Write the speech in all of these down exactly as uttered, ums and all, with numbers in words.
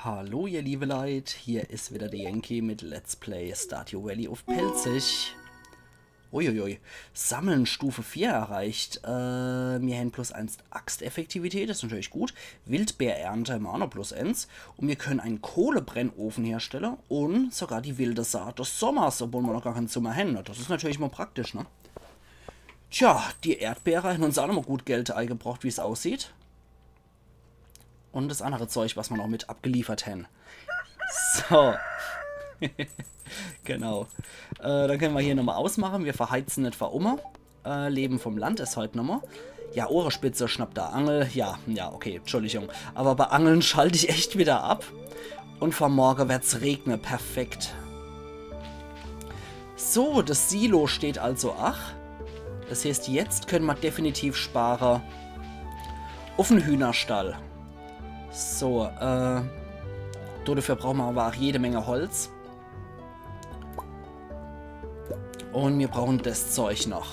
Hallo ihr liebe Leit, hier is wieder de Yankee mit Let's Play Stardew Valley uff Pälzisch. Uiuiui, Sammeln Stufe vier erreicht. Äh, mir hän plus eins Axteffektivität, des is natürlich gut. Wildbeerernte hämmer aa noch plus eins. Un mir können en Kohlebrennofen herstelle un sogar die wilde Saat des Sommers, obwohl mer noch gar kään Sommer hän. Des is natürlich mol praktisch, ne? Tja, die Erdbeere hän uns aa noch mol gut Geld eigebrocht, wie's aussieht. Un des annere Zeug, was mer noch mit abgeliefert hän. So. Genau. Äh, dann können mer hier nochmol ausmache. Mir verheizen net for umme. Äh, Leben vom Land is heit nochmol. Ja, Ohrenspitze, schnapp da Angel. Ja, ja, okay, Entschuldigung. Awwer bei Angeln schalt ich echt wieder ab. Un for morge werd's regne. Perfekt. So, des Silo steht also ach. Des heeßt, jetzt können mer definitiv spare uff en Hühnerstall. So, äh, do, dafür brauche mer awwer ach jede Menge Holz. Un mir brauchen des Zeug noch.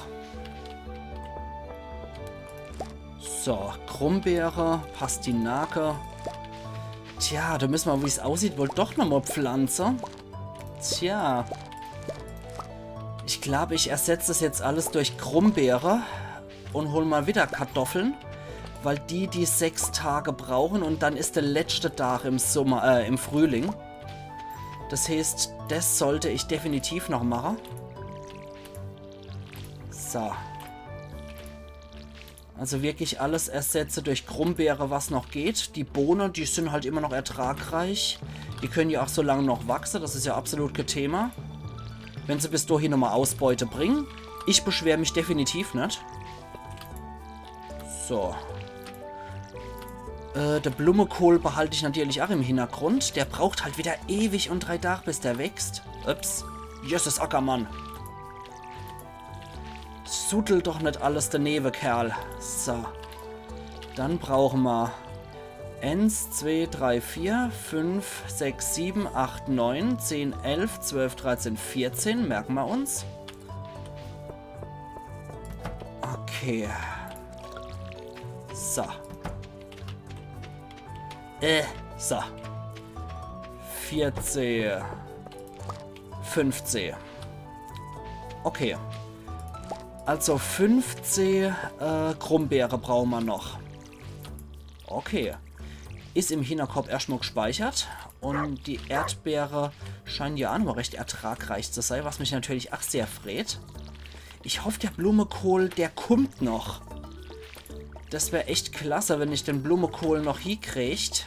So, Grumbeere, Pastinake. Tja, do müsse mer, wie's aussieht, wohl doch nochmol pflanze. Tja. Ich glaub, ich ersetz des jetzt alles durch Grumbeere un hol mol wieder Kartoffeln, weil die die sechs Tage brauchen un dann is de letschte Tag im Sommer, äh, im Frühling. Des heeßt, des sollt ich definitiv noch mache. So. Also wirklich alles ersetze durch Grumbeere, was noch geht. Die Bohne, die sin halt immer noch ertragreich. Die können ja ach so lang noch wachse, des is ja absolut kää Thema. Wenn se bis dohin nochmol Ausbeute bringen. Ich beschwer mich definitiv net. So. Äh, de Blumekohl behalt ich natürlich ach im Hintergrund. Der braucht halt wieder ewig un drei Tag, bis der wächst. Ups. Jesses, Ackermann. Suddel doch net alles denewe, Kerl. So. Dann brauche mer eins, zwei, drei, vier, fünf, sechs, sieben, acht, neun, zehn, elf, zwölf, dreizehn, vierzehn. Merke mer uns. Okay. So. Äh, so. Vierzeh. Fünfzeh. Okay. Also fünfzeh, äh, Grumbeere brauche mer noch. Okay. Is im Hinterkopp erscht mol gspeichert. Un die Erdbeere scheinen ja ach nochmol recht ertragreich zu sei, was mich natürlich ach sehr freet. Ich hoff, der Blumekohl, der kummt noch. Des wär echt klasse, wenn ich de Blumekohl noch hiekriegt.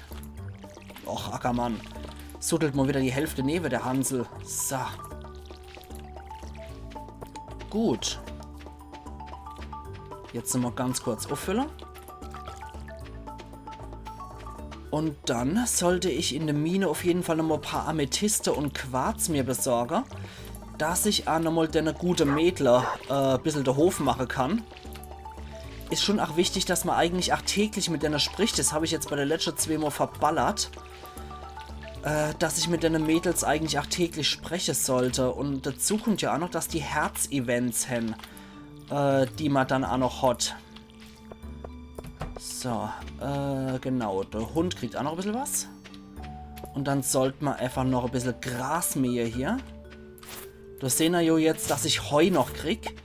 Och, Ackermann. Suddelt mol wieder die Hälfte newe, de Hansel. So. Gut. Jetzt nochmol ganz kurz uffülle. Un dann sollt ich in de Mine uff jeden Fall nochmol paar Amethyste un Quarz mir besorge, dass ich ach nochmol dene gute Mädle, äh, bissel de Hof mache kann. Is schon ach wichtig, dass mer eigentlich ach täglich mit dene spricht. Des hab ich jetzt bei de letschte zwee mol verballert. Äh, dass ich mit dene Mädels eigentlich ach täglich spreche sollt. Un dazu kummt ja ach noch, dass die Herz-Events hän, äh, die mer dann ach noch hot. So, äh, genau. De Hund kriegt ach noch bissel was. Un dann sollt mer einfach noch bissel Gras mähe hier. Do sehn mer jo jetzt, dass ich Heu noch krieg.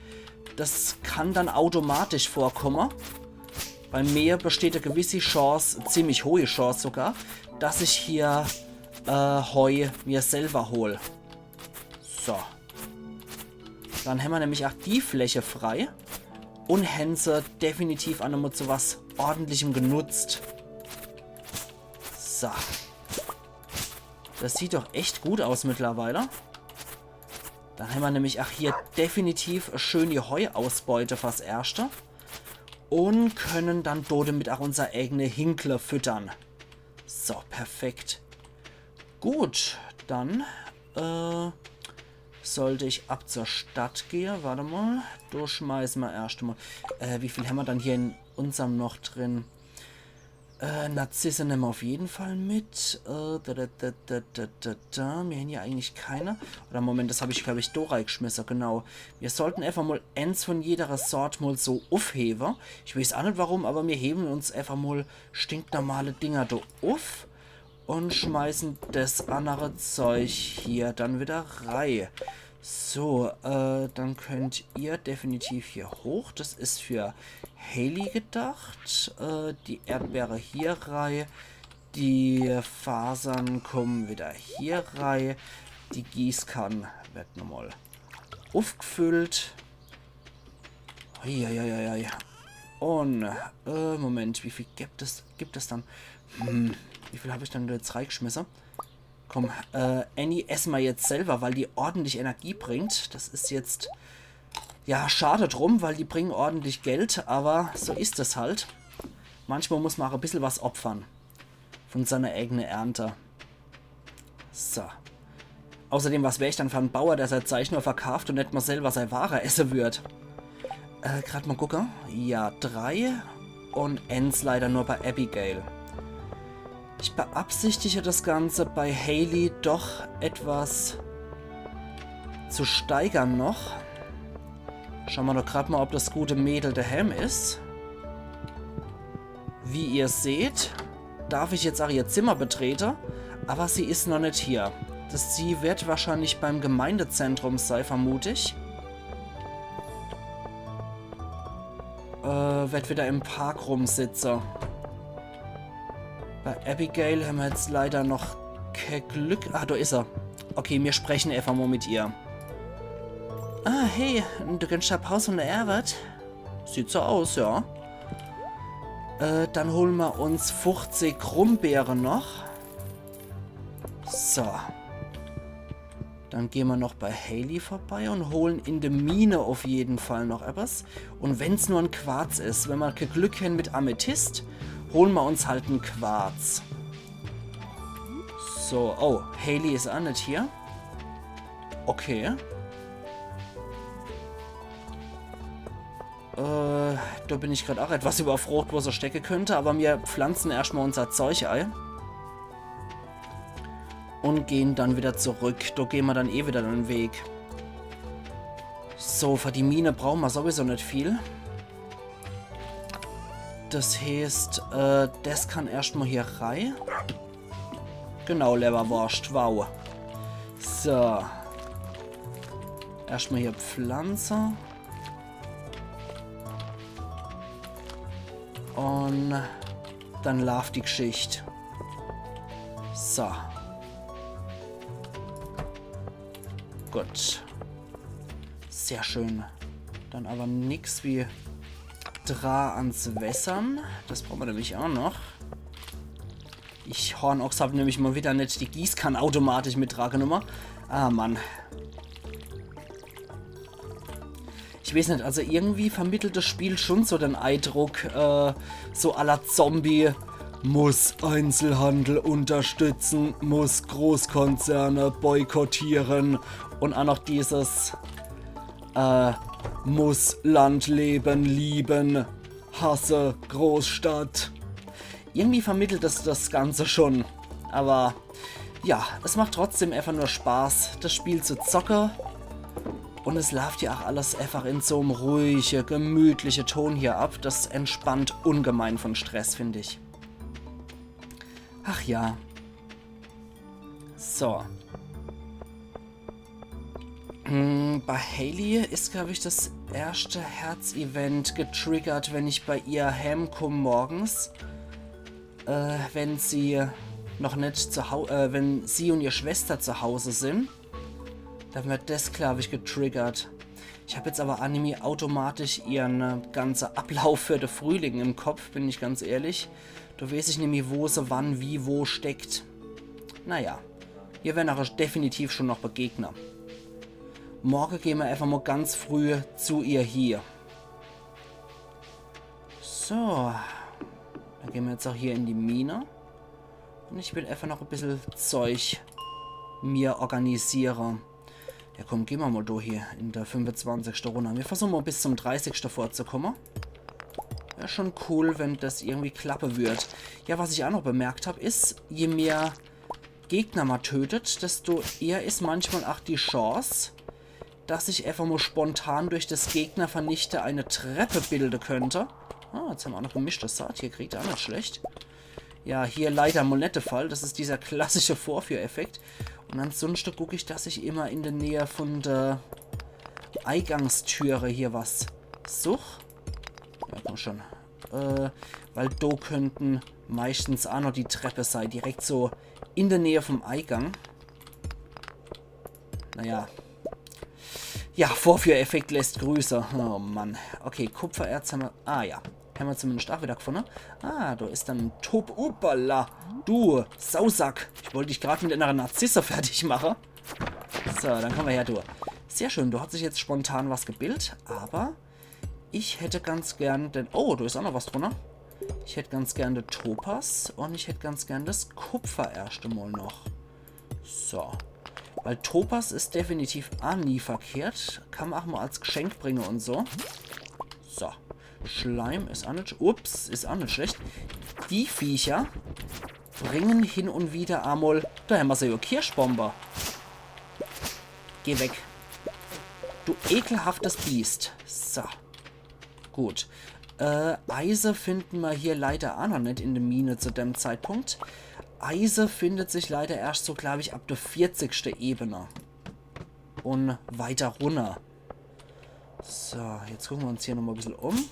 Des kann dann automatisch vorkumme. Bei mir besteht e gewisse Chance, ziemlich hohe Chance sogar, dass ich hier, äh, Heu mir selber hol. So. Dann hämmer nämlich ach die Fläche frei. Un hän se definitiv ach nochmol zu was Ordentlichem genutzt. So. Des sieht doch echt gut aus mittlerweile. Dann hämmer nämlich ach hier definitiv schön die Heuausbeute fürs Erschte. Un können dann dodemit ach unser eigene Hinkle füttern. So, perfekt. Gut, dann, äh, sollt ich ab zur Stadt gehe. Wart emol. Do schmeiße mer erscht emol. Äh, wie viel hämmer dann hier in unserm noch drin? Äh, Narzisse nemme mer uff jeden Fall mit. Äh, da, da, da. Mir hän jo eigentlich keine. Oder Moment, des hab ich, glaab ich, do reigeschmisse, genau. Mir sollten einfach mol eens vun jeder Sort mol so uffhewe. Ich weeß ach net warum, awwer mir hewen uns einfach mol stinknormale Dinger do uff. Und schmeißen des annere Zeug hier dann wieder rei. So, äh, dann könnt ihr definitiv hier hoch. Das is für Haley gedacht. Äh, die Erdbeere hier rei. Die Fasern kommen wieder hier rei. Die Gießkann wird nochmal uffgefüllt. Uiuiuiui. Und, äh, Moment, wie viel gibt es, gibt es dann? Hm, wie viel hab ich dann do jetzt reigeschmisse? Komm, äh, Annie, ess ma jetzt selber, weil die ordentlich Energie bringt. Das is jetzt, ja, schade drum, weil die bringen ordentlich Geld, aber so is es halt. Manchmal muss ma auch e bissel was opfern. Von seiner eigene Ernte. So. Außerdem, was wär ich dann für en Bauer, der sei Zeich nur verkaaft und net mal selber sei Ware esse würd? Äh, grad mal gucke. Ja, drei. Und ens leider nur bei Abigail. Ich beabsichtige das Ganze bei Haley doch etwas zu steigern noch. Schau ma doch grad mal, ob das gute Mädel daheim is. Wie ihr seht, darf ich jetzt auch ihr Zimmer betrete, aber sie is noch net hier. Das, sie wird wahrscheinlich beim Gemeindezentrum sei, vermut ich. Äh, wird wieder im Park rumsitze. Bei Abigail haben wir jetzt leider noch kein Glück. Ah, da ist er. Okay, wir sprechen einfach mal mit ihr. Ah, hey, du kennst ja Pause von der Arbeit? Sieht so aus, ja. Äh, dann holen wir uns fünfzig Grumbeere noch. So. Dann gehen wir noch bei Haley vorbei und holen in der Mine auf jeden Fall noch etwas. Und wenn's nur ein Quarz ist, wenn wir kein Glück haben mit Amethyst, holen wir uns halt einen Quarz. So, oh, Haley ist auch nicht hier. Okay. Äh, da bin ich grad auch etwas überfrocht, wo sie stecken könnte, aber wir pflanzen erstmal unser Zeug ein. Und gehen dann wieder zurück. Da gehen wir dann eh wieder den Weg. So, für die Mine brauchen wir sowieso nicht viel. Das heißt, äh, das kann erstmal hier rein. Genau, Leberwurst, wow. So. Erstmal hier Pflanze. Und dann läuft die Geschichte. So. Gut. Sehr schön. Dann aber nix wie dra ans Wässern. Das brauchen wir nämlich auch noch. Ich, Hornochs, hab nämlich mal wieder nicht die Gießkanne automatisch mit dra genommen. Ah, Mann. Ich weiß nicht, also irgendwie vermittelt das Spiel schon so den Eindruck, äh, so à la Zombie, muss Einzelhandel unterstützen, muss Großkonzerne boykottieren und auch noch dieses, äh, muss Landleben lieben, hasse Großstadt. Irgendwie vermittelt das das Ganze schon, aber ja, es macht trotzdem einfach nur Spaß, das Spiel zu zocken. Und es läuft ja auch alles einfach in so einem ruhige, gemütliche Ton hier ab. Das entspannt ungemein von Stress, finde ich. Ach ja. So. Hm, bei Haley ist, glaube ich, das erste Herz-Event getriggert, wenn ich bei ihr heimkomme morgens. Äh, wenn sie noch nicht zu Hause, äh, wenn sie und ihr Schwester zu Hause sind, dann wird das, glaube ich, getriggert. Ich habe jetzt aber auch nimmi automatisch ihren, äh, ganzen Ablauf für den Frühling im Kopf, bin ich ganz ehrlich. Da weiß ich nimmi, wo sie wann, wie, wo steckt. Naja, wir werden aber definitiv schon noch begegnen. Morgen gehen wir einfach mal ganz früh zu ihr hier. So. Dann gehen wir jetzt auch hier in die Mine. Und ich will einfach noch ein bisschen Zeug mir organisieren. Ja komm, gehen wir mal durch hier in der fünfundzwanzigsten Runde. Wir versuchen mal bis zum dreißigsten vorzukommen. Wäre schon cool, wenn das irgendwie klappen wird. Ja, was ich auch noch bemerkt habe, ist, je mehr Gegner man tötet, desto eher ist manchmal auch die Chance, dass sich einfach mal spontan durch das Gegnervernichten eine Treppe bilden könnte. Ah, jetzt haben wir auch noch gemischte Saat hier gekriegt, auch nicht schlecht. Ja, hier leider mol net de Fall. Das is dieser klassische Vorführeffekt. Un ansunschte guck ich, dass ich immer in de Näh vun de Eigangstüre hier was such. Ja, komm schon. Äh, weil do könnten meischtens aa noch die Treppe sei. Direkt so in de Näh vum Eigang. Naja. Ja, Vorführeffekt lässt grüße. Oh Mann. Okay, Kupfererz hämmer. Ah ja. Hämmer zumindest aa wieder gfunne. Ah, do is dann en Top. Uppala. Du, Sausack. Ich wollt dich grad mit ener Narzisse fertig mache. So, dann komm mol her, du. Sehr schön, do hat sich jetzt spontan was gebildt, aber ich hätt ganz gern den. Oh, do is aa noch was drunner. Ich hätt ganz gern de Topas un ich hätt ganz gern das Kupfer erscht emol noch. So. Weil Topas is definitiv aa nie verkehrt. Kann mer aa mol als Geschenk bringe un so. So. Schleim is aa net. Ups, is aa net schlecht. Die Viecher bringen hin un wieder emol. Do hämmer se jo, Kirschbombe. Geh weg. Du ekelhaftes Biest. So. Gut. Äh, Eise finden mer hier leider aa noch net in de Mine zu dem Zeitpunkt. Eise findet sich leider erscht so, glaub ich, ab de vierzigste Ebene. Un weiter runner. So, jetzt gucke mer uns hier nochmol e bissel um.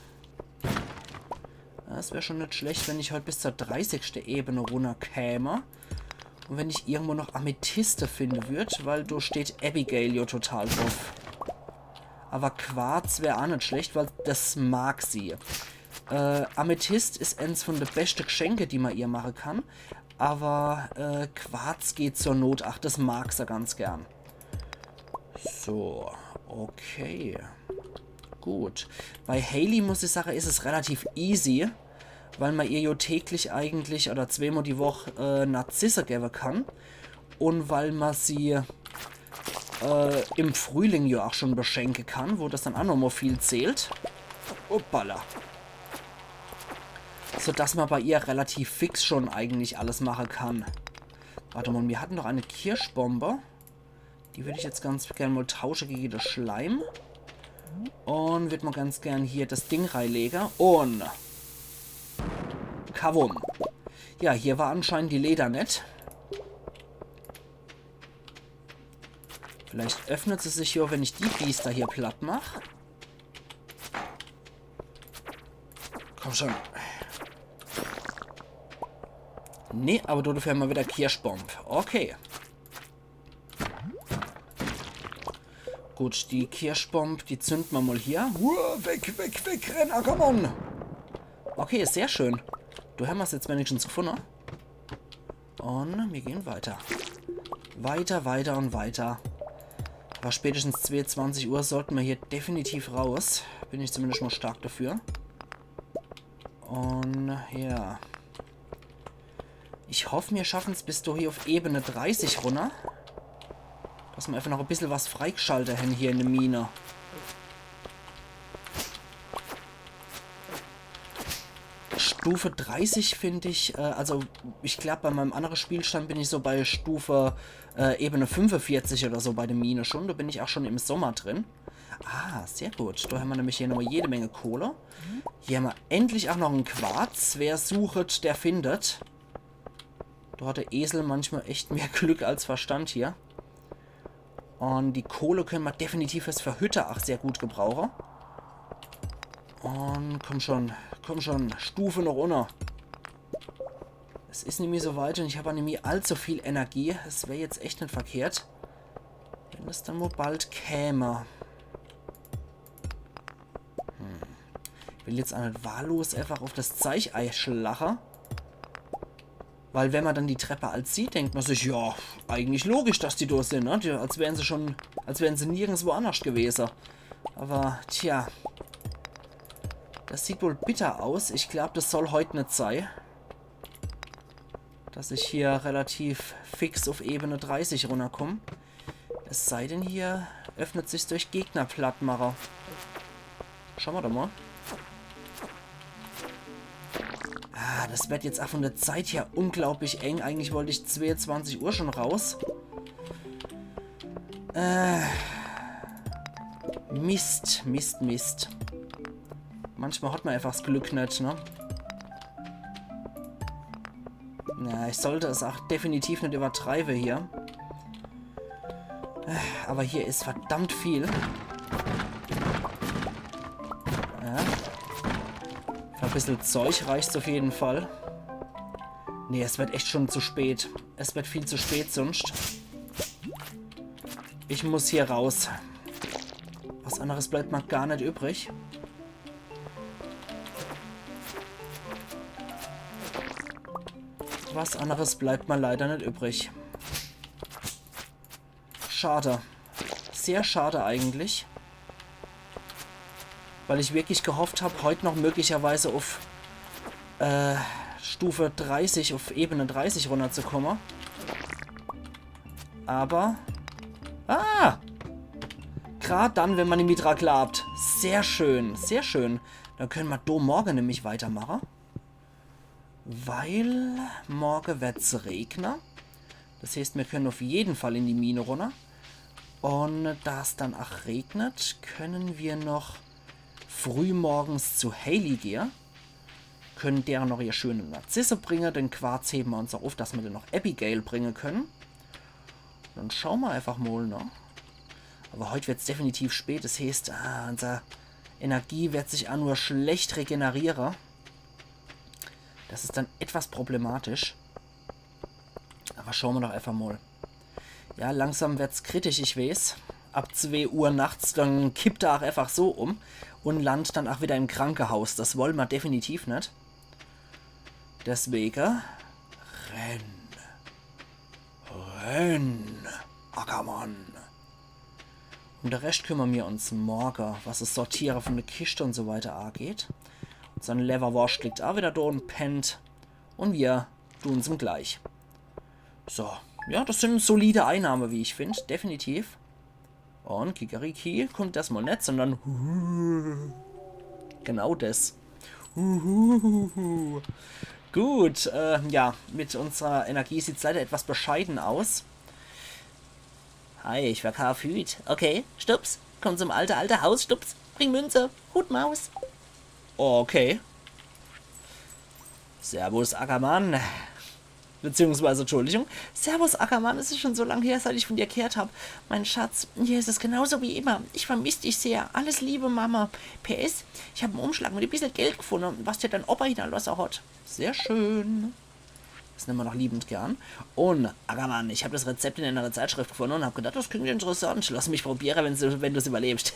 Das wär schon net schlecht, wenn ich heut bis zur dreißigste Ebene runnerkäme. Un wenn ich irgendwo noch Amethyste finde würd, weil do steht Abigail jo total druff. Aber Quarz wär aa net schlecht, weil das mag sie. Äh, Amethyst is ens vun de beschte Geschenke, die mer ihr mache kann. Aber, äh, Quarz geht zur Not. Ach, das mag se ganz gern. So, okay. Gut. Bei Haley, muss ich sage, is es relativ easy, weil mer ihr jo täglich eigentlich oder zweemol die Woch, äh, Narzisse gewwe kann. Un weil mer sie, äh, im Frühling jo aa schon beschenke kann, wo das dann aa nochmol viel zählt. Uppala. So dass mer bei ihr relativ fix schon eigentlich alles mache kann. Wart emol, mir hatten doch e Kirschbombe. Die würd ich jetzt ganz gern mol tausche gege de Schleim. Un würd mol ganz gern hier das Ding reilege. Un Kavum. Ja, hier war anscheinend die Leder net. Vielleicht öffnet se sich jo, wenn ich die Biester hier platt mach. Komm schon. Nee, aber dodefür hämmer wieder Kirschbomb. Okay. Gut, die Kirschbomb, die zünd mer mol hier. Uah, weg, weg, weg, renn, Ackermann! Okay, sehr schön. Do hämmer's jetzt wenigstens gfunne. Un mir gehen weiter. Weiter, weiter un weiter. Aber spätestens zweeunzwanzig Uhr sollten mer hier definitiv raus. Bin ich zumindest mol stark dafür. Un ja. Ich hoff, mir schaffen's bis do hier uff Ebene dreißig runner. Dass mer einfach noch e bissel was freigschalte hän hier in de Mine. Stufe dreißig find ich, äh, also ich glaub, bei meinem annere Spielstand bin ich so bei Stufe, äh, Ebene fünfevierzig oder so bei de Mine schon. Do bin ich aa schon im Sommer drin. Ah, sehr gut. Do hämmer nämlich hier nochmol jede Menge Kohle. Hier hämmer endlich aa noch en Quarz. Wer suchet, der findet. Do hat de Esel manchmol echt mehr Glück als Verstand hier. Un die Kohle könne mer definitiv fürs Verhütte aa sehr gut gebrauche. Un komm schon, komm schon, Stufe noch unner. Es is nimmi so weit un ich hab aa nimmi allzu viel Energie. Es wär jetzt echt net verkehrt, wenn es dann mol bald käme. Hm. Ich will jetzt aa net wahllos einfach uff das Zeich eischlache. Weil wenn mer dann die Treppe als sieht, denkt mer sich, ja, eigentlich logisch, dass die do sin, ne? Die, als wären se schon, als wären se nirgendswo annerscht gewese. Aber, tja. Das sieht wohl bitter aus. Ich glaub, das soll heut net sei. Dass ich hier relativ fix uff Ebene dreißig runnerkomm. Es sei denn, hier öffnet sich's durch Gegner plattmache. Schaue mer doch mol. Ah, das werd jetzt aa vun de Zeit her unglaublich eng. Eigentlich wollt ich zweeunzwanzig Uhr schon raus. Äh, Mist, Mist, Mist. Manchmal hat mer einfach s Glück net, ne? Ja, ich sollt es ach definitiv net übertreibe hier. Aber hier is verdammt viel. Ja. Für e bissel Zeug reicht's auf jeden Fall. Nee, es wird echt schon zu spät. Es wird viel zu spät sunscht. Ich muss hier raus. Was anderes bleibt mer gar net übrig. Was anderes bleibt mer leider net übrig. Schade. Sehr schade eigentlich. Weil ich wirklich gehofft hab, heut noch möglicherweise auf äh, Stufe dreißig, auf Ebene dreißig runterzukommen. Aber... Ah! Grad dann, wenn mer nimmi dra glaabt. Sehr schön, sehr schön. Dann können mer do morgen nämlich weitermachen. Weil morgen wird's regnen. Das heißt, mir können auf jeden Fall in die Mine runter. Und da's dann ach regnet, können mir noch frühmorgens zu Haley gehe. Können deren noch ihr schöne Narzisse bringe. Den Quarz heben mer uns ach auf, dass mer den noch Abigail bringe können. Dann schaue mer einfach mol, ne? Aber heut wird's definitiv spät. Das heißt, ah, unser Energie wird sich ach nur schlecht regeneriere. Das is dann etwas problematisch. Aber schaue mer doch einfach mol. Ja, langsam wird's kritisch, ich weeß. Ab zwee Uhr nachts, dann kippt er ach einfach so um und landt dann ach wieder im Krankehaus. Das wolle mer definitiv net. Deswege renn. Renn, Ackermann. Um de Rescht kümmere mir uns morge, was das Sortiere von de Kischte und so weiter ageht. Unsern Lewwerworscht liegt ach wieder do und pennt. Und mir tun's em gleich. So, ja, das sind solide Einnahme, wie ich find, definitiv. Und Kikeriki kommt erstmal net, sondern genau das. Gut, äh, ja, mit unserer Energie sieht's leider etwas bescheiden aus. Hi, ich verkauf Hüt. Okay, Stups. Komm zum alte, alte Haus, Stups. Bring Münze. Hut, Maus. Okay. Servus, Ackermann. Beziehungsweise, Entschuldigung. Servus, Ackermann. Es ist schon so lange her, seit ich von dir gehört hab. Mein Schatz, hier ist es genauso wie immer. Ich vermisse dich sehr. Alles Liebe, Mama. P S, ich hab einen Umschlag mit ein bisschen Geld gefunden, was dir dein Opa hinterlassen hat. Sehr schön. Das nehmen wir noch liebend gern. Und, Ackermann, ich hab das Rezept in einer Zeitschrift gefunden und hab gedacht, das klingt interessant. Lass mich probieren, wenn du, wenn du's überlebst.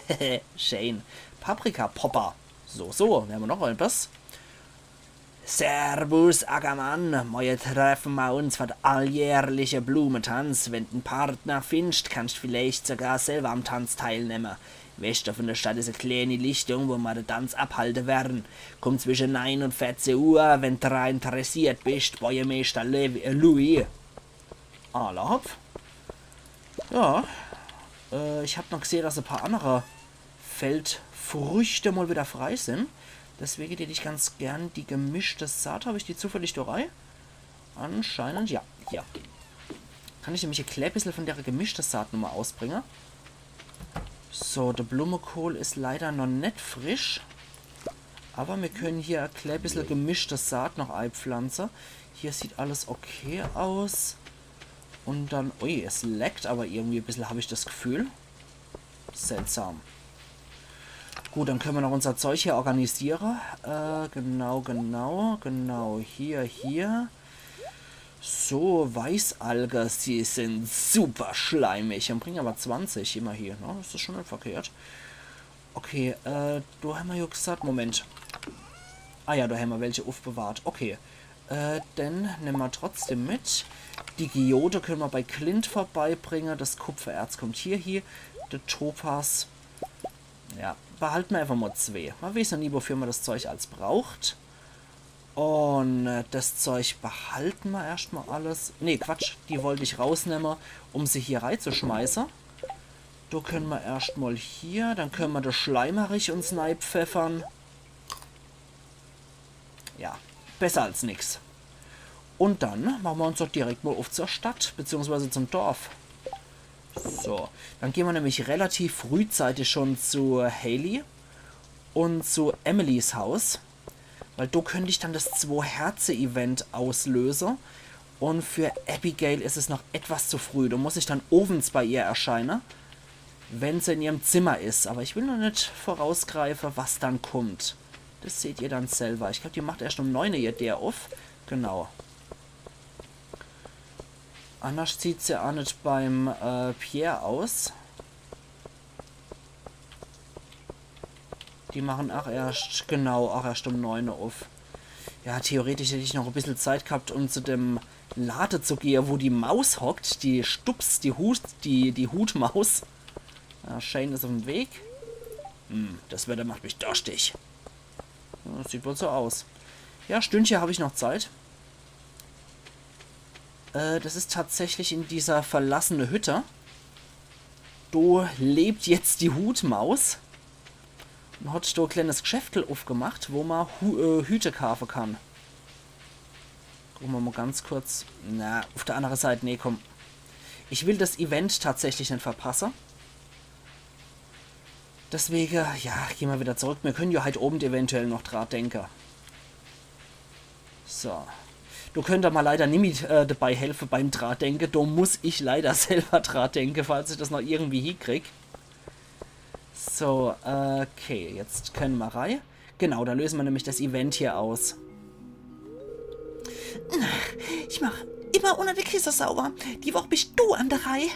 Shane. Paprika-Popper. So, so. Haben wir noch etwas? Servus, Ackermann. Morje treffen wir uns für den alljährlichen Blumentanz. Wenn du einen Partner findest, kannst du vielleicht sogar selber am Tanz teilnehmen. Wescht von der Stadt ist eine kleine Lichtung, wo man den Tanz abhalten werden. Komm zwischen neun und vierzehn Uhr, wenn du daran interessiert bist, Bäuermeister Levi, äh, Louis. Alla hopp. Ja. Äh, ich hab noch gesehen, dass ein paar andere Feldfrüchte mal wieder frei sind. Deswegen hätte ich ganz gern die gemischte Saat. Habe ich die zufällig dabei? Anscheinend ja. Ja. Kann ich nämlich ein klein bisschen von der gemischten Saat nochmal ausbringen. So, der Blumenkohl ist leider noch nicht frisch. Aber wir können hier ein klein bisschen gemischte Saat noch einpflanzen. Hier sieht alles okay aus. Und dann, ui, es laggt aber irgendwie ein bisschen, habe ich das Gefühl. Seltsam. Gut, dann können wir noch unser Zeug hier organisieren. Äh, genau, genau, genau. Hier, hier. So, Weißalge, sie sind super schleimig und bringen aber zwanzig immerhin, ne? Das ist schon nicht verkehrt. Okay, äh, da haben wir ja gesagt, Moment. Ah ja, da haben wir welche aufbewahrt. Okay, äh, dann nehmen wir trotzdem mit. Die Geode können wir bei Clint vorbeibringen. Das Kupfererz kommt hier, hier. Der Topas. Ja, behalten wir einfach mal zwei. Man weiß noch nie, wofür man das Zeug als braucht. Und äh, das Zeug behalten wir erstmal alles. Nee, Quatsch, die wollte ich rausnehmen, um sie hier reinzuschmeißen. Da können wir erstmal hier, dann können wir das Schleimerich uns neipfeffern. Ja, besser als nix. Und dann machen wir uns doch direkt mal auf zur Stadt, beziehungsweise zum Dorf. So, dann gehen wir nämlich relativ frühzeitig schon zu Haley und zu Emilys Haus. Weil da könnte ich dann das Zwei-Herze-Event auslösen. Und für Abigail ist es noch etwas zu früh. Du musst dich dann owends bei ihr erscheinen, wenn sie in ihrem Zimmer ist. Aber ich will noch net vorausgreifen, was dann kommt. Das seht ihr dann selber. Ich glaub, die macht erst um neun ihr Deer uff. Genau. Anders sieht's ja auch net beim äh, Pierre aus. Die machen auch erst, genau, auch erst um neun uff. Ja, theoretisch hätt ich noch e bissel Zeit gehabt, um zu dem Lade zu gehe, wo die Maus hockt, die Stups, die Hut, die, die Hutmaus. Ja, Shane ist uffm Weg. Hm, das Wetter macht mich dorschtig. Ja, das sieht wohl so aus. Ja, Stündche hab ich noch Zeit. Äh, das ist tatsächlich in dieser verlassene Hütte. Do lebt jetzt die Hutmaus. Und hat do e kleines Geschäftel uffgemacht, wo man Hu äh, Hüte kaafe kann. Gucke mer mal ganz kurz. Na, uff der andere Seit, nee, komm. Ich will das Event tatsächlich net verpasse. Deswege, ja, geh mer wieder zurück. Mir können ja heit Owend eventuell noch dra denke. So. Du könnt mer leider nimmi äh, dabei helfe beim dra denke. Do muss ich leider selber dra denke, falls ich das noch irgendwie hiekrieg. So, okay, jetzt können mer rei. Genau, da löse mer nämlich das Event hier aus. Ich mach immer unner de Kisse sauber. Die Woch bist du an der Reih.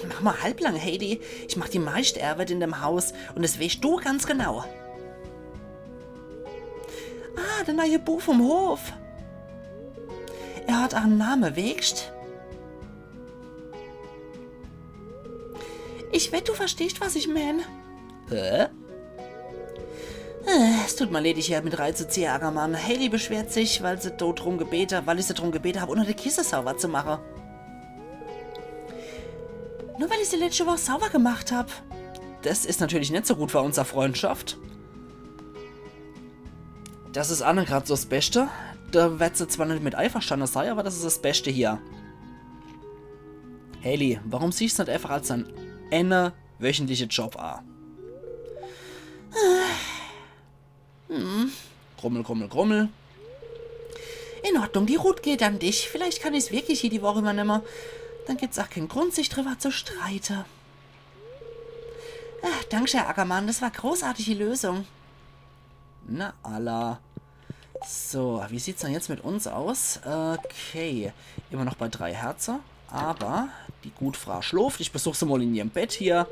Mach mal halblang, Haley. Ich mach die meischt Ärwet in dem Haus und das weescht du ganz genau. Ah, der neie Bu vom Hof. Er hat ach en Name, weescht? Ich wett, du verstehst, was ich mein. Hä? Äh, es tut mer leid, dich hier mit reizuziehe, Ackermann. Haley beschwert sich, weil se do drum gebete, weil ich se drum gebete hab, unner de Kisse sauber zu mache. Nur weil ich se letschte Woch sauber gemacht hab. Das is natürlich net so gut für unser Freundschaft. Das is ach net grad so s Beschte. Da werd se zwar net mit eiverstanne sei, aber das is s Beschte hier. Haley, warum siehst du net einfach als en enne wöchentliche Job a? Hm. Grummel, grummel, grummel. In Ordnung, die Ruth geht an dich. Vielleicht kann ich's wirklich hier die Woch übernemme. Dann gibt's ach keen Grund, sich drüber zu streite. Ah, danke, Herr Ackermann. Das war großartige Lösung. Na, alla. So, wie sieht's denn jetzt mit uns aus? Okay, immer noch bei drei Herze. Aber die gut Fraa schloft. Ich besuch se mal in ihrem Bett hier.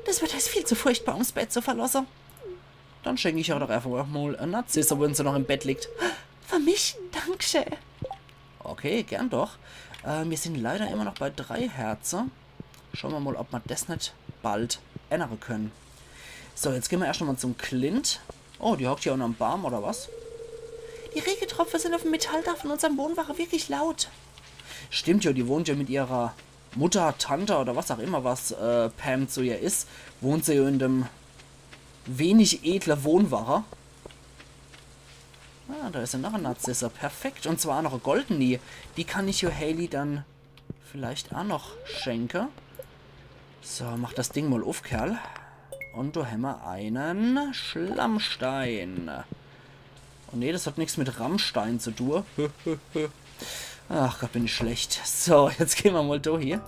Das Wetter is viel zu furchtbar, ums Bett zu verlosse. Dann schenk ich ihr doch einfach mal e Narzisse, wenn se noch im Bett liegt. Für mich? Dankeschön. Okay, gern doch. Äh, mir sin leider immer noch bei drei Herze. Schaue mer mal, ob mer das net bald ännere können. So, jetzt gehn mer erscht noch mal zum Clint. Oh, die hockt hier unnerm Baam, oder was? Die Regetropfe sin uffm Metalldach von unserm Wohnwache wirklich laut. Stimmt ja, die wohnt ja mit ihrer Mutter, Tante oder was auch immer, was äh, Pam zu ihr is, wohnt se ja in dem wenig edle Wohnwache. Ah, da is ja noch e Narzisse. Perfekt. Und zwar noch e goldeni. Die kann ich jo Haley dann vielleicht ach noch schenke. So, mach das Ding mal uff, Kerl. Und do hämmer einen Schlammstein. Und nee, das hat nix mit Rammstein zu tue. Ach Gott, bin ich schlecht. So, jetzt gehn mer mal do hier.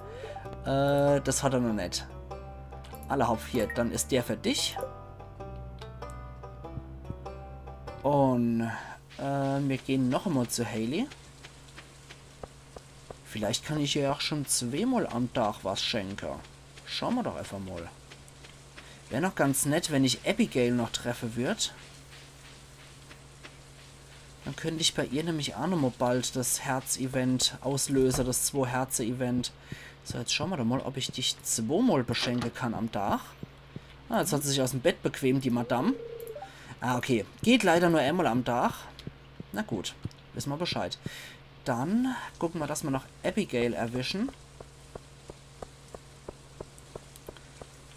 Äh, das hat er noch net. Alla hopp, hier, dann is der für dich. Und äh, mir gehn noch einmal zu Haley. Vielleicht kann ich ihr ach schon zweemol am Tag was schenke. Schaue mer doch einfach mal. Wär noch ganz nett, wenn ich Abigail noch treffe würd. Dann könnt ich bei ihr nämlich ach noch mal bald das Herz-Event auslöse, das Zwo-Herze-Event. So, jetzt schaue mer doch mal, ob ich dich zwomol beschenke kann am Tag. Ah, jetzt hat sie sich aus'm Bett bequemt, die Madame. Ah, okay. Geht leider nur emol am Tag. Na gut, wisse mer Bescheid. Dann gucke mer, dass mer noch Abigail erwische.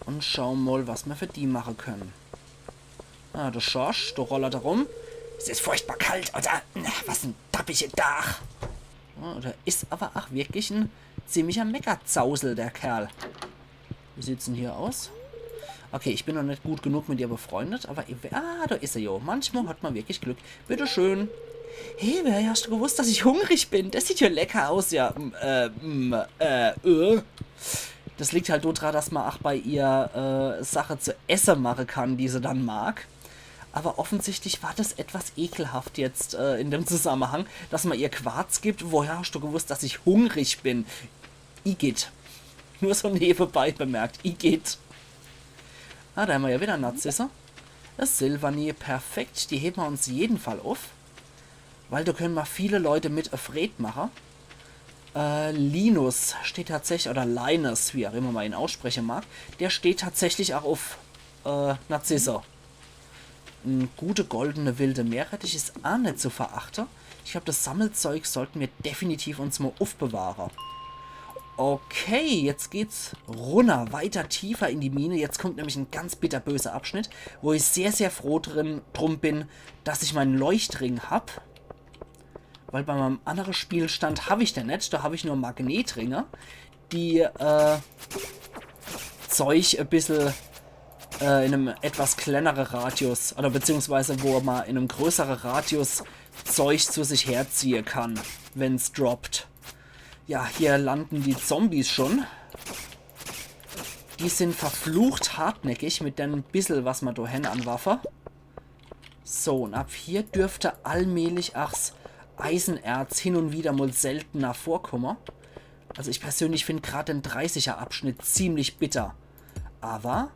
Und schaue mol, was mer für die mache können. Ah, der Schorsch, der rollert da rum. Es is furchtbar kalt, oder? Na, was en dappische Dach. Ja, der is aber ach wirklich en ziemlicher Meckerzausel, der Kerl. Wie sieht's denn hier aus? Okay, ich bin noch net gut genug mit ihr befreundet, aber ev-, ah, da is er jo. Manchmal hat mer wirklich Glück. Bitteschön. Hey, woher hast du gewusst, dass ich hungrig bin? Das sieht ja lecker aus, ja. Mm, äh, mm, äh, äh. Das liegt halt nur dran, dass man auch bei ihr äh, Sache zu essen machen kann, die sie dann mag. Aber offensichtlich war das etwas ekelhaft jetzt äh, in dem Zusammenhang, dass man ihr Quarz gibt. Woher hast du gewusst, dass ich hungrig bin? Igitt. Nur so nebenbei bemerkt. Igitt. Ah, da haben wir ja wieder Narzisse. Das Silvanie, perfekt. Die heben wir uns jeden Fall auf. Weil da können wir viele Leute mit afraid machen. Äh, Linus steht tatsächlich, oder Linus, wie auch immer man ihn aussprechen mag, der steht tatsächlich auch auf äh, Narzisse. Ein gute goldene wilde Meerrettich ist auch nicht zu verachten. Ich glaube, das Sammelzeug sollten wir definitiv uns mal aufbewahren. Okay, jetzt geht's runter, weiter tiefer in die Mine. Jetzt kommt nämlich ein ganz bitterböser Abschnitt, wo ich sehr, sehr froh drin, drum bin, dass ich meinen Leuchtring hab. Weil bei meinem anderen Spielstand hab ich den net, da hab ich nur Magnetringe, die äh, Zeug ein bisschen äh, in einem etwas kleineren Radius, oder beziehungsweise wo man in einem größeren Radius Zeug zu sich herziehe kann, wenn's droppt. Ja, hier landen die Zombies schon. Die sind verflucht hartnäckig mit dem bissel, was man da hen an Waffe. So, und ab hier dürfte allmählich ach's Eisenerz hin und wieder mal seltener vorkommen. Also ich persönlich find grad den dreißiger Abschnitt ziemlich bitter. Aber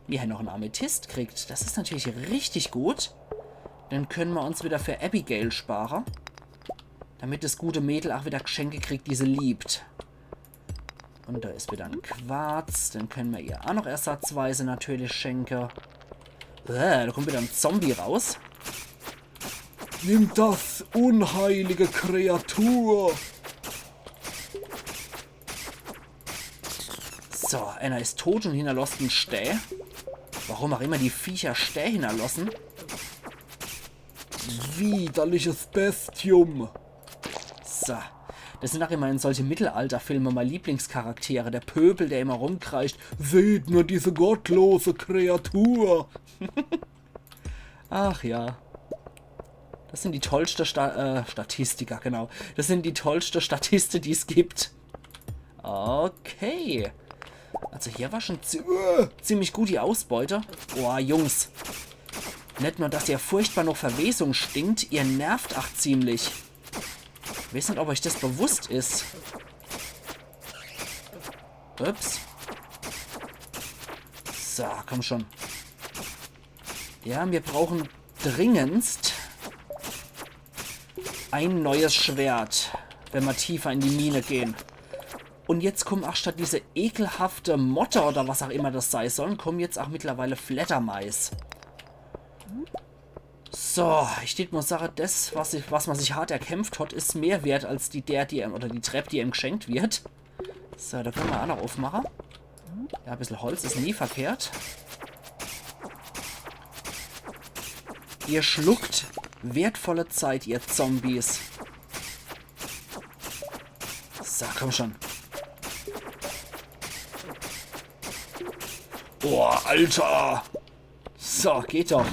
wir haben noch einen Amethyst kriegt. Das ist natürlich richtig gut. Den können wir uns wieder für Abigail sparen. Damit das gute Mädel auch wieder Geschenke kriegt, die sie liebt. Und da ist wieder ein Quarz. Den können wir ihr auch noch ersatzweise natürlich schenken. Äh, da kommt wieder ein Zombie raus. Nimm das, unheilige Kreatur! So, einer ist tot und hinterlässt einen Stää. Warum auch immer die Viecher Stää hinterlassen. Widerliches Bestium. So. Das sind auch immer in solche Mittelalterfilme meine Lieblingscharaktere. Der Pöbel, der immer rumkreischt. Seht nur diese gottlose Kreatur. Ach ja. Das sind die tollste Sta äh, Statistiker, genau. Das sind die tollste Statiste, die es gibt. Okay. Also hier war schon zi äh, ziemlich gut die Ausbeute. Boah, Jungs. Net nur, dass ihr furchtbar noch Verwesung stinkt, ihr nervt ach ziemlich. Ich weiß net, ob euch das bewusst is. Ups. So, komm schon. Ja, wir brauchen dringendst ein neues Schwert, wenn wir tiefer in die Mine gehen. Und jetzt kommen auch statt diese ekelhafte Motte oder was auch immer das sei sollen, kommen jetzt auch mittlerweile Fleddermais. So, ich tät mal sagen, das, was, ich, was man sich hart erkämpft hat, ist mehr wert als die der, die einem, oder die Treppe, die einem geschenkt wird. So, da können wir auch noch aufmachen. Ja, ein bisschen Holz ist nie verkehrt. Ihr schluckt wertvolle Zeit, ihr Zombies. So, komm schon. Boah, Alter! So, geht doch.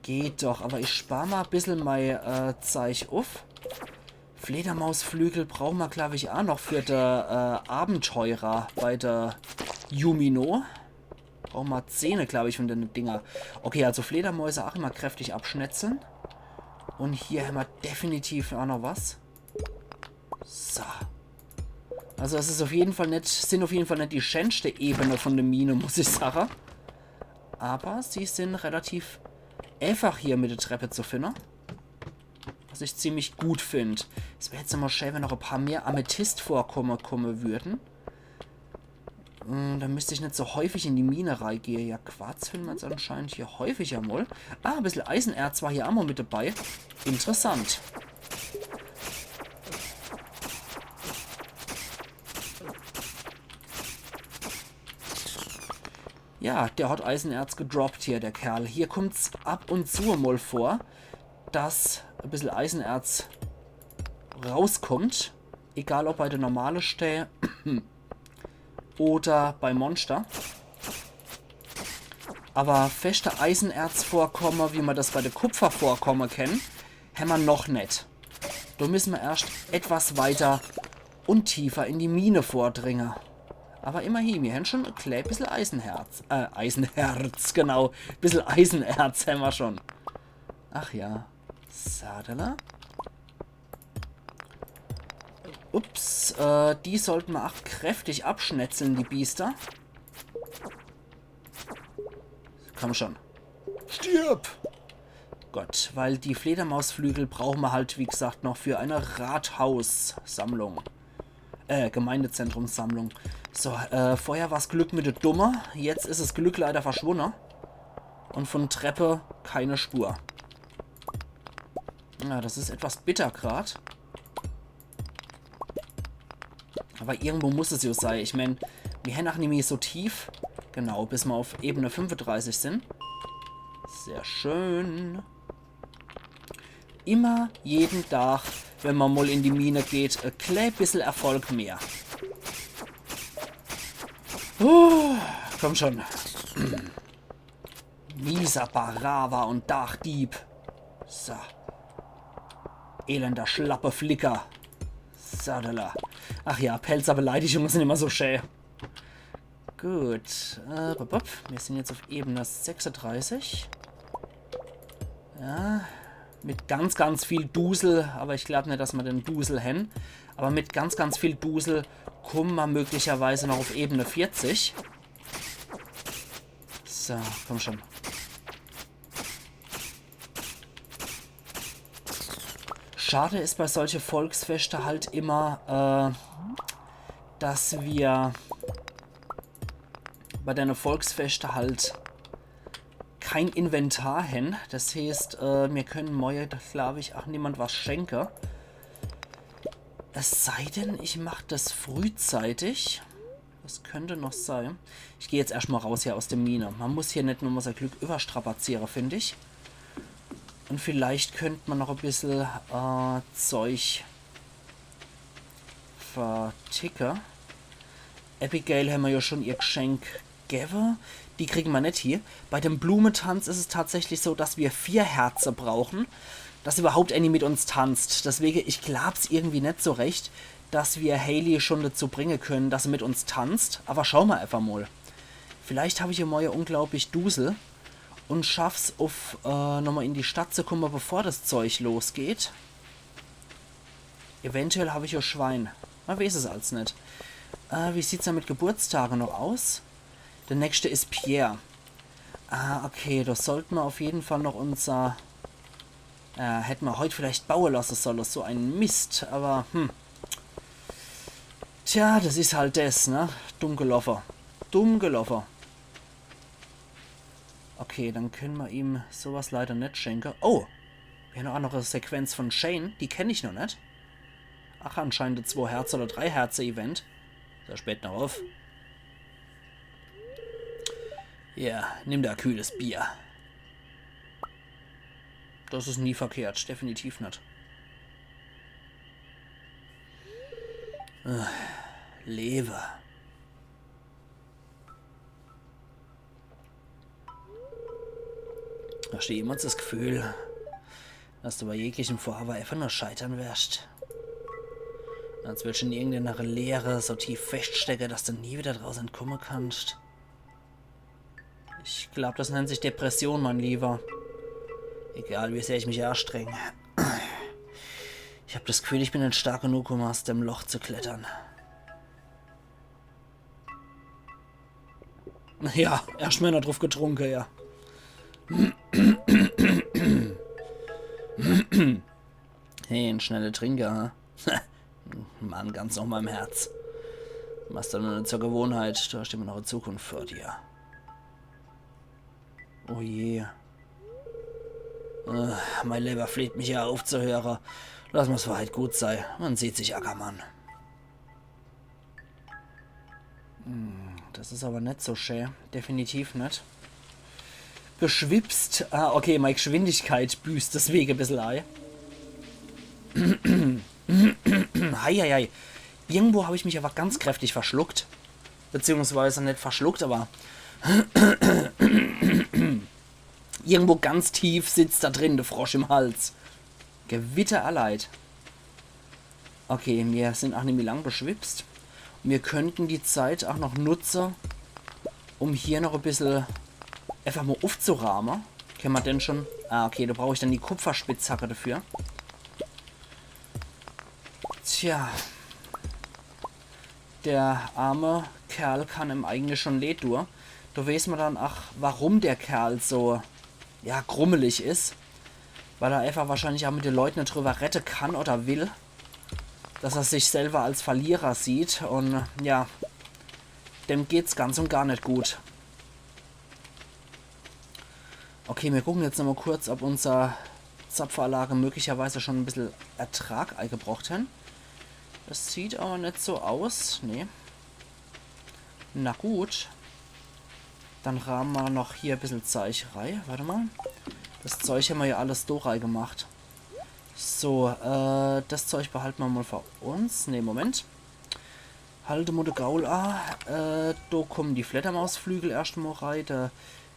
Geht doch, aber ich spar mal ein bisschen mein äh, Zeug auf. Fledermausflügel brauchen wir, glaube ich, auch noch für der äh, Abenteurer bei der Yumino. Brauchen wir zehn, glaube ich, von den Dinger. Okay, also Fledermäuse auch immer kräftig abschnetzeln. Und hier haben wir definitiv auch noch was. So. Also es ist auf jeden Fall net, sind auf jeden Fall net die schönste Ebene von der Mine, muss ich sagen. Aber sie sind relativ einfach hier mit der Treppe zu finden. Was ich ziemlich gut finde. Es wäre jetzt nochmal schön, wenn noch ein paar mehr Amethyst-Vorkommen kommen würden. Äh, dann müsste ich net so häufig in die Mine reingehen. Ja, Quarz finden wir jetzt anscheinend hier häufiger mal. Ah, ein bisschen Eisenerz war hier auch mal mit dabei. Interessant. Ja, der hat Eisenerz gedroppt hier, der Kerl. Hier kommt's ab und zu mal vor, dass ein bisschen Eisenerz rauskommt. Egal ob bei der normale Stää oder bei Monster. Aber feste Eisenerzvorkomme, wie man das bei der Kupfervorkomme kennt, hämmer noch net. Do müsse mer erscht etwas weiter un tiefer in die Mine vordringe. Awwer immerhin, mir hänn schun e klä bissel Eisenherz. Äh, Eisenherz, genau. Bissel Eisenerz hämmer schun. Ach ja. Sadala. Ups, äh, die sollte mer ach kräftig abschnetzle, die Biester. Komm schun. Stirb! Gott, weil die Fledermausflügel brauche mer halt, wie gesagt, noch für e Rathaussammlung. Äh, Gemeindezentrumssammlung. So, äh, vorher war's Glück mit de Dumme, jetzt is es Glück leider verschwunne. Un vun Treppe keine Spur. Ja, das is etwas bitter grad. Awwer irgendwo muss es jo sei. Ich mään, mir hänn ach nimmi so tief. Genau, bis mer uff Ebene fünfunddreißig sin. Sehr schön. Immer, jeden Tag, wenn mer mol in die Mine geht, e klä bissel Erfolg mehr. Uh, komm schun. Mieser Barawa un Dachdieb. So. Elender Schlappeflicker. Sadala. Ach ja, Pälzer Beleidigunge sin immer so schä. Gut. Äh, bop, bop. Mir sin jetzt uff Ebene sechsunddreißig. Ja. Mit ganz, ganz viel Dusel, awwer ich glaab net, dass mer den Dusel hänn. Awwer mit ganz, ganz viel Dusel kumme mer möglicherweise noch uff Ebene vierzig. So, komm schun. Schade is bei solche Volksfeschte halt immer, äh, dass mir bei dene Volksfeschte halt kein Inventar hänn. Das heeßt, äh, mir kenne morje, glaab ich, ach niemand was schenke. Es sei denn, ich mach das frühzeitig. Das könnt noch sei. Ich geh jetzt erscht mol raus hier aus de Mine. Mer muss hier net nochmol sei Glück iwwerstrapaziere, find ich. Un vielleicht könnt mer noch e bissel, äh, Zeug verticke. Abigail hämmer jo schun ihr Gschenk gewwe. Die kriege mer net hie. Bei dem Blumetanz is es tatsächlich so, dass mir vier Herze brauche, dass iwwerhaupt ääni mit uns tanzt. Deswege, ich glaab's irgendwie net so recht, dass mir Haley schun dazu bringe könne, dass se mit uns tanzt. Awwer schaue mer äfach mol. Vielleicht hab ich jo morje unglaublich Dusel un schaff's uff, äh, nochmol in die Stadt zu kumme, bevor das Zeug losgeht. Eventuell hab ich jo Schwein. Mer weeß es als net. Äh, wie sieht's dann mit Geburtstage noch aus? De nächschte is Pierre. Ah, okay, do sollt mer uff jeden Fall noch unser, äh, hätt mer heut vielleicht baue lasse solle, so en Mist, awwer, hm. Tja, das is halt des, ne? Dumm geloffe. Dumm geloffe. Okay, dann kenne mer ihm sowas leider net schenke. Oh, mir hänn ach noch e Sequenz vun Shane. Die kenn ich noch net. Ach, anscheinend e Zwei-Herze- oder Drei-Herze-Event. Do spät noch uff. Ja, nimm do e kühles Bier. Das is nie verkehrt, definitiv net. Äh, Lewe. Hoscht du jemals das Gefühl, dass du bei jeglichem Vorhabe einfach nur scheitere werscht? Als würdsch in irgendeiner Leere so tief feschtstecke, dass du nie wieder draus entkomme kannscht? Ich glaub, das nennt sich Depression, mein Lieber. Egal, wie sehr ich mich anstreng. Ich hab das Gefühl, ich bin net stark genug, um aus dem Loch zu klettern. Ja, erscht mol noch druff getrunke, ja. Hey, en schnelle Trinker, ha? Mann, ganz nach meinem Herz. Mach's der nur net zur Gewohnheit, du hoscht immer noch e Zukunft vor dir. Oh je. Äh, mei Leber fleht mich ja uff zu höre. Lass mer's für heit gut sei. Man sieht sich, Ackermann. Hm, das is aber net so schä. Definitiv net. Geschwipst. Ah, okay, mei Geschwindigkeit büßt deswege e bissel ei. Heieiei. Irgendwo hab ich mich aber ganz kräftig verschluckt. Beziehungsweise net verschluckt, aber irgendwo ganz tief sitzt da drin de Frosch im Hals. Gewitter erleid. Okay, mir sin ach nimmi lang beschwipst. Un mir könnten die Zeit ach noch nutze, um hier noch e bissel einfach mol uffzurahme. Kenne mer denn schon? Ah, okay, do brauch ich dann die Kupferspitzhacke dafür. Tja. Der arme Kerl kann em eigentlich schon leed due. Do weeß mer dann ach, warum der Kerl so, ja, grummelig is. Weil er einfach wahrscheinlich ach mit de Leut net drüber redde kann oder will, dass er sich selber als Verlierer sieht. Un ja, dem geht's ganz un gar net gut. Okay, mir gucken jetzt nochmol kurz, ob unser Zapfanlage möglicherweise schon e bissel Ertrag eigebrocht hen. Das sieht aber net so aus. Nee. Na gut. Dann rahme mer noch hier e bissel Zeich rei. Wart emol. Das Zeich hemmer ja alles do rei gemacht. So, äh, das Zeich behalte mer mol für uns. Nee, Moment. Halt mol de Gaul a. Äh, do kommen die Fledermausflügel erscht mol rei. Der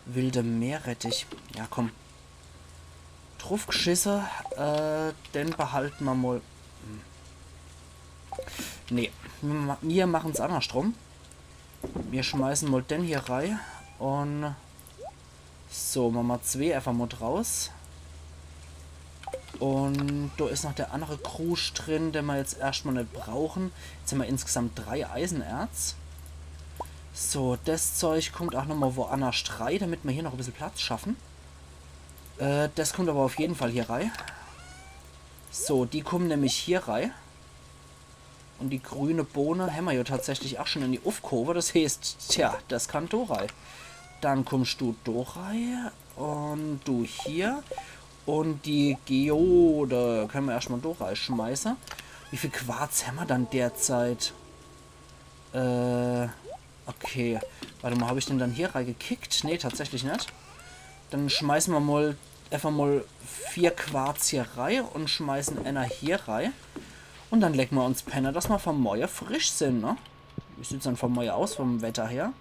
wilde Meerrettich. Ja, komm. Druffgschisse. Äh, den behalte mer mol. Hm. Nee, mir ma-, mir machen's annerschtrum. Mir schmeißen mol den hier rei. Un so, mache mer zwee einfach mol draus. Un do is noch der annere Krusch drin, den mer jetzt erscht mol net brauchen. Jetzt hemmer insgesamt drei Eisenerz. So, das Zeich kummt ach nochmol woannerscht rei, damit mer hier noch e bissel Platz schaffen. Äh, das kummt aber auf jeden Fall hier rei. So, die kummen nämlich hier rei. Un die grüne Bohne hemmer ja tatsächlich ach schon in die Uffkurve. Das heeßt, tja, das kann do rei. Dann kummscht du do rei un du hier. Un die Geode kenne mer erscht mol do rei schmeiße. Wie viel Quarz hemmer dann derzeit? Äh, okay. Wart emol, hab ich den dann hier reigekickt? Nee, tatsächlich net. Dann schmeißen mer mol einfach mol vier Quarz hier rei un schmeißen enner hier rei. Un dann legen mer uns penne, dass mer für morje frisch sin, ne? Wie sieht's dann für morje aus vom Wetter her?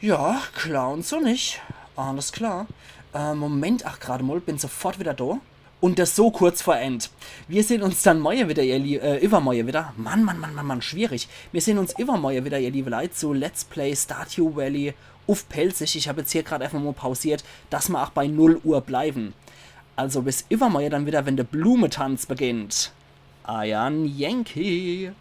Ja, klar un so net. Alles klar. Äh, Moment, ach, grad mol, bin sofort wieder do. Un das so kurz vor End. Mir sehn uns dann morje wieder, ihr Lie-, äh, iwwermorje wieder. Mann, Mann, Mann, Mann, Mann, schwierig. Mir sehn uns iwwermorje wieder, ihr liewe Leit, zu Let's Play Stardew Valley uff Pälzisch. Ich hab jetzt hier grad einfach mol pausiert, dass mer ach bei null Uhr bleiwen. Also bis iwwermorje dann wieder, wenn de Blumetanz beginnt. Eier Yankee.